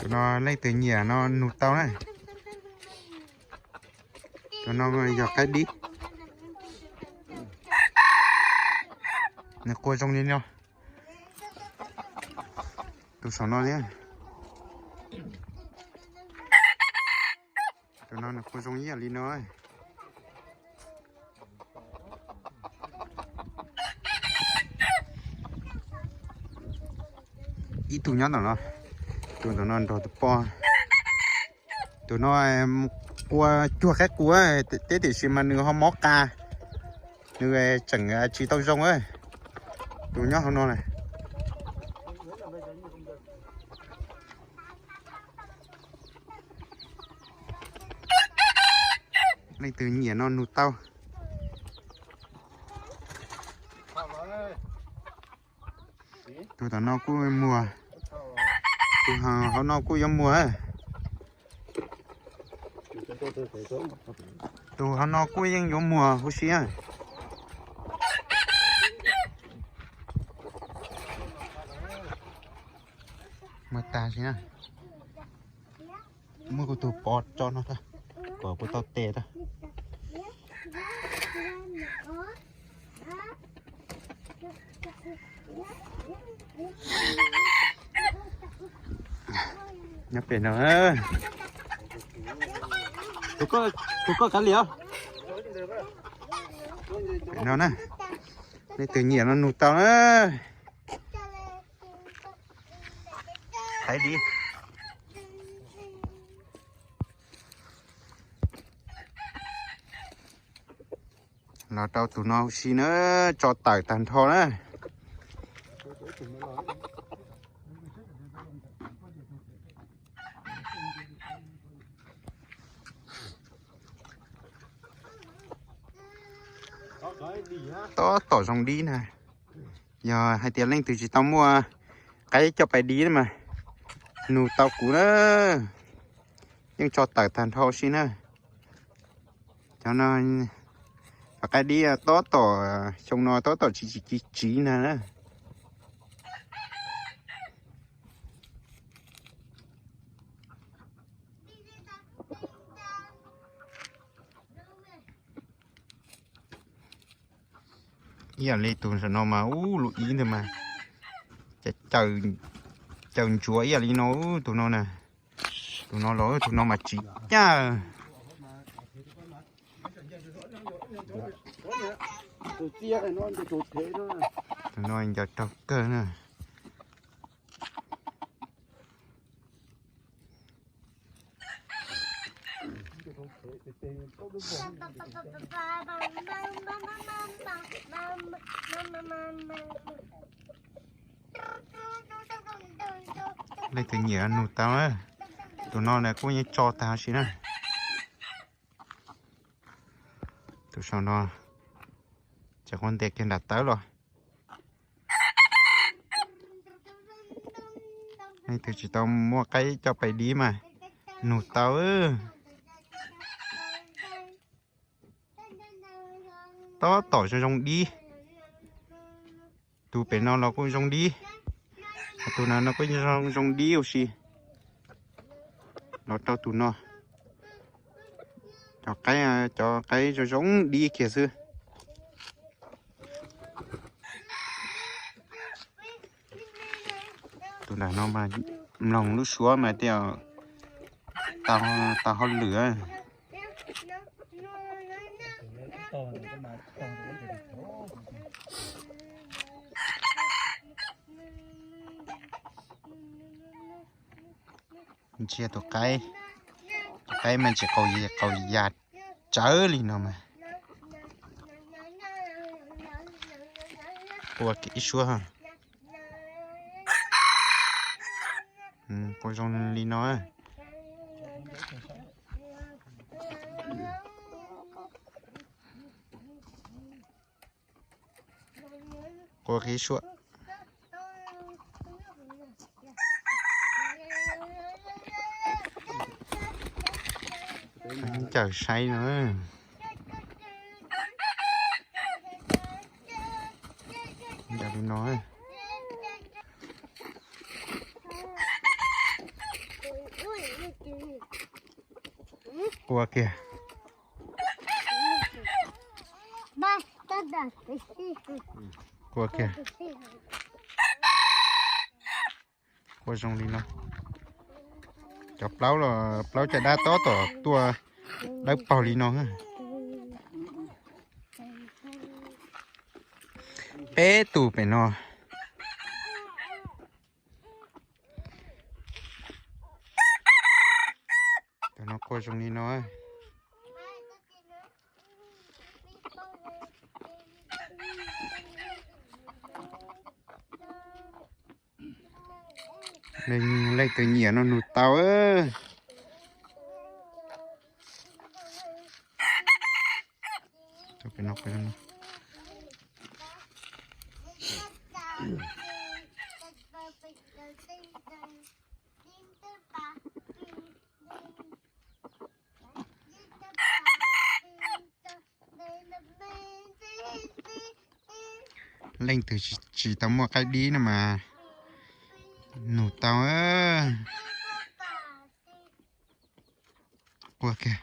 No leej twg nyiam no nug tau na. Tus no yog qaib dib. Nws qua zoo li no. Tus saum no thiab. Tus no nws qua zoo ib yam li no. Ib tug nyob tom no, tus tom no nrog tus poj. Tus no qua cuag qaib qus, teb tiam sis mas nws ho mob qa, nws tseem tsis tau zoo. Tus nyob hauv no na. Leej twg nyiam no nug tau. Tus tom no kuj muag, tus hauv no kuj yuav muag. Tus hauv no kuj yeej yuav muag huv si. Muag tag si na. Muab kuv tus pov tso no tag, kom kuv tau tes tag. Nyob pem no, tus koj kav liam. Pem no na, leej twg nyiam no nug tau na. Qaib dib. Los rau tus no huv si na, tso tawm tag nrho na. Tab tom zoo dib na. Yog hais tias leej twg tsis tau muaj qaib coj pais dib mas nug tau kuv na, yeej tso tawm tag nrho huv si na. Cov no, cov qaib dib tab tom, xyoo no tab tom tsis tsis ci tsiv na. Ib yam li tus saum no mas ub lub ib ntawd mas caws ntsuav ib yam li no, tus no na. Tus no los tus no mas tsis caj. Tus no ncaws raug kawg na. Leej twg nyiam nug tau, tus no na kuj yeej tso tag huv si na. Tus saum no ces kuv ntes kiag nram tawv los. Leej twg tsis tau muaj qaib coj pais dib mas nug tau. Tab tom zoo zoo dib. Tus pem no los kuj zoo dib. Tus no no kuj zoo zoo dib huv si. Los rau tus no. Cov qaib, cov qaib zoo zoo dib kiag xwb. Tus nram no mas mloog lub suab mas tias tau, tau hauj lwm. Ntsia tus qaib, tus qaib mas ntsia qaum yas tsawv li no mas. Qua ib suab, qua zoo li no. Qua ib suab. Ncaws saib no. Ncaws li no. Qua kiag. Qua kiag. Qua zoo li no. Cov plaub los plaub caj dab tob tom tuaj dawb paug li no. Peb tus pem no. Tus no qua zoo li no. Leej twg nyiam no nug tau. Leej twg tsis tau muaj qaib dib no mas nug tau. Qua kiag.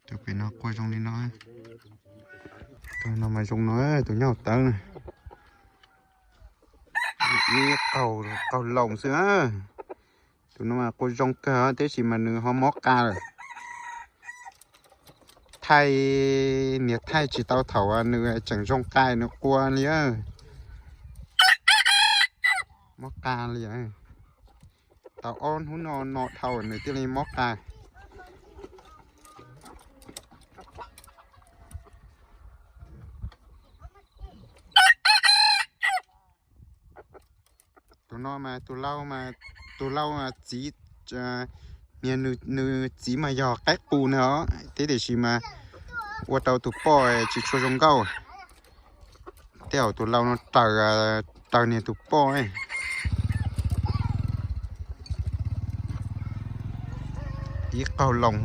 Tus pem no qua zoo li no. Tus no mas zoo no, tus nyob hauv tawb na. Ib qaug, qaug loos xwb na. Tus no mas qua zoo kawg tiam sis mas nws ho mob qa lawm. Thaij, niag thaij tsis tau thaum nws tseem zoo qa nws qua li. Mob qa li. Tau ob hnub no no dhau nws thiaj li mob qa. Tus no mas tus lau, tus lau mas txiv, niag nws txiv mas yog qaib qus na os, thiab tiam sis mas ua rau tus poj tsis tshua zoo nkauj. Tej zaum tus lau no raws, raws niag tus poj. Ib qaug loos.